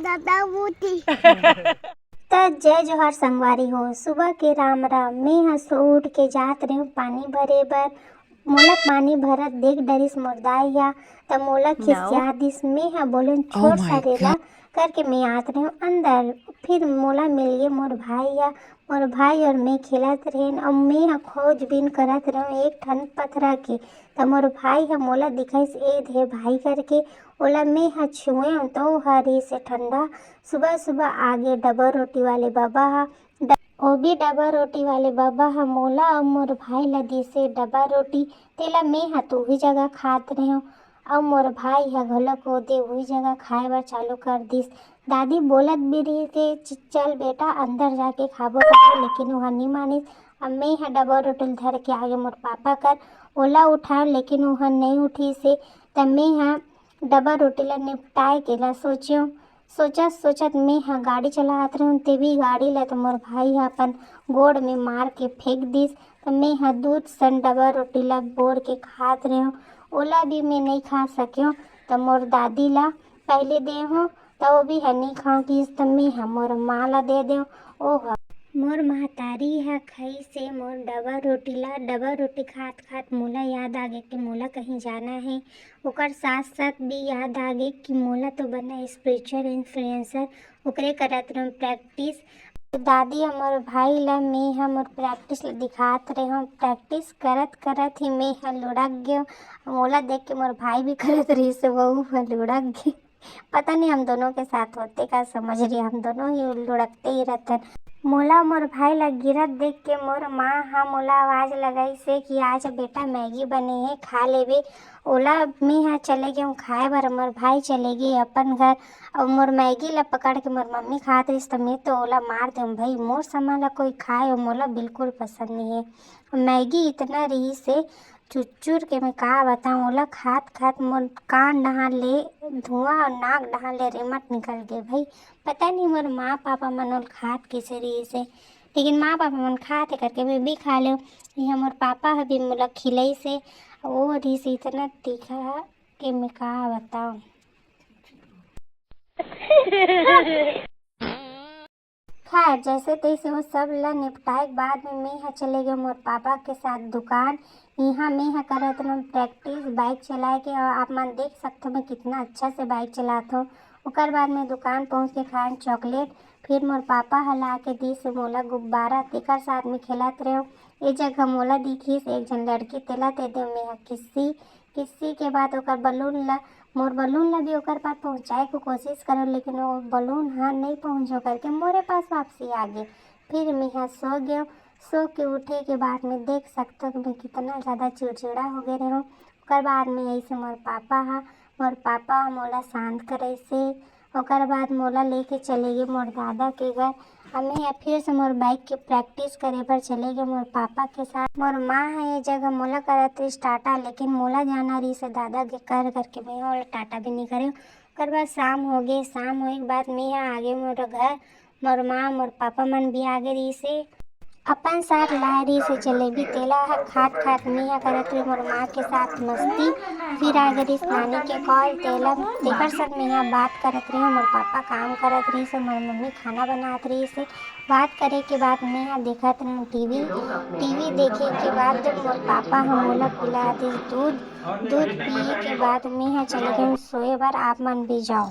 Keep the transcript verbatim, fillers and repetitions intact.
दादा बूटी। त जय जोहार संगवारी हो, सुबह के राम राम। मैं ह सो उठ के जात रहे पानी भरे बर। मोला पानी भरत देख डरिस मोर दाई ह, त मोला खिसिया दिस। मैं ह बोलेन, "छोड़ सारे ला," करके मैं आत रहे अंदर। फिर मोला मिल गे मोर भाई ह। मोर भाई और मैं खेलत रहेन और मैं ह खोजबीन करत रहेन एक ठन पथरा के। त मोर भाई ह मोला दिखाइस, "ए दे भाई," करके। ओला मैं ह छुएंव त ओ ह रहिसे ठंडा। सुबह सुबह आगे डबल रोटी वाले बाबा ह। ड-, ओ भी डबल रोटी वाले बाबा ह मोला अउ मोर भाई ला दिसे डबल रोटी। तेला मैं ह तो उही जगह खात रहेंव। अउ मोर भाई ह घलोक ओदे उही जगह खाए बर चालू कर दिस। दादी बोलत भी रहिसे, "च-, चल बेटा, अंदर जाके खाबो," करके, लेकिन ओहा नी मानिस। अब मैं ह डबल रोटी ल धर के आगे मोर पापा कर, ओला उठाएंव, लेकिन ओहा नइ उठिसे। त मैं ह डबल रोटी ला निपटाए के ला सोचेंव। सोचत सोचत मैं ह गाड़ी चलात रहेंव, तेभी गाड़ी ला तो मोर भाई ह अपन गोड़ में मार के फेंक दिस। त मैं ह दूध सन डबल रोटी ला बोर के खात रहेंव, ओला भी मैं नइ खा सकेंव। त मोर दादी ला पहले दे हों, त ओ भी ह नइ खांव किहिस, त मैं ह मोर माँ ला दे देंव। ओ ह मोर महतारी ह खाइसे मोर डबल रोटी ला। डबल रोटी खात खात मोला याद आ गे कि मोला कहीं जाना हे। ओकर साथ साथ भी याद आ गे कि मोला तो बनना स्पिरिचुअल इन्फ्लुएंसर, ओकरे करत रहेंव प्रैक्टिस। दादी ह मोर भाई ला, मैं ह मोर प्रैक्टिस ला दिखात रहेंव। प्रैक्टिस करत करत ही मैं ह लुढ़क गेंव। मोला देख के मोर भाई भी करत रहिस, वहू ह लुढ़क गे। पता नहीं हम दोनों के साथ होते का, समझ रही, हम दोनों ही लुढ़कते ही रहते हैं। मोला मोर भाई ला गिरत देख के मोर माँ ह मोला आवाज लगाइसे कि, "आज बेटा मैगी बने हे, खा लेबे।" ओला मैं ह चले गेंव खाए बर, मोर भाई चले गे अपन घर। अउ मोर मैगी ला पकड़ के मोर मम्मी खात रहिस, त मैं तो ओला मार देंव भाई, मोर समान ला कोई खाए, ओ मोला बिल्कुल पसंद नहीं है। मैगी इतना रहिसे चुरचुर के मैं का बताऊं, ओला खात खात मोर कान डहार ले धुआं और नाक डहार ले रेमट निकल गे भाई। पता नहीं मोर माँ पापा मन ओला खात कइसे रहिसे, लेकिन माँ पापा मन खात हे करके मैं भी खा लेंव। इहाँ मोर पापा ह भी मोला खिलइसे, ओ रहिसे इतना तीखा के मैं का बताऊं। खैर, जैसे तैसे वो सब ला निपटाए के बाद में मैं ह चले गेंव मोर पापा के साथ दुकान। इहाँ मैं ह करत रहेंव प्रैक्टिस बाइक चलाए के, और आप मन देख सकथो मैं कितना अच्छा से बाइक चलात हूँ। ओकर बाद मैं दुकान पहुँच के खाएंव चॉकलेट। फिर मोर पापा ह ला के दिस मोला गुब्बारा, तेकर साथ में खेलत रहेंव। ए जगह मोला दिखिस एक झन लड़की, तेला दे देंव मैं ह किस्सी। किस्सी के बाद ओकर बलून ला, मोर बलून ला भी ओकर पास पहुँचाए के कोशिश करेंव, लेकिन वो बलून ह नइ पहुँचो करके मोरे पास वापसी आ गे। फिर मैं ह सो गेंव। सो के उठे के बाद में देख सकथो कि मैं कितना ज़्यादा चिड़चिड़ा हो गे रहेंव। ओकर बाद में अइसे मोर पापा ह, मोर पापा ह मोला शांत करइसे। ओकर बाद मोला लेके चले गे मोर दादा के घर। अब मैं ह फिर से मोर बाइक के प्रैक्टिस करे बर चले गेंव मोर पापा के साथ। मोर माँ ह ये जगह मोला करत रहिस टाटा, लेकिन मोला जाना रहिसे दादा के घर करके मैं ह ओला टाटा भी नइ करेंव। ओकर बाद शाम हो गे। शाम होए के बाद मैं ह आ गेंव मोर घर। मोर माँ, मोर पापा मन भी आ गे रहिसे। अपन साथ लाए रहिसे जलेबी, तेला ह खात खात मैं ह करत रहेंव मोर माँ के साथ मस्ती। फिर आ गे रहिस नानी के कॉल, तेला, तेकर संग मैं ह बात करत रहेंव। मोर पापा काम करत रहिसे, मोर मम्मी खाना बनात रहिसे। बात करे के बाद मैं ह देखत रहेंव टीवी। टीवी देखे के बाद मोर पापा ह मोला पिला दिस दूध। दूध पिए के बाद मैं ह चले गेंव सोए बर, आप मन भी जाओ।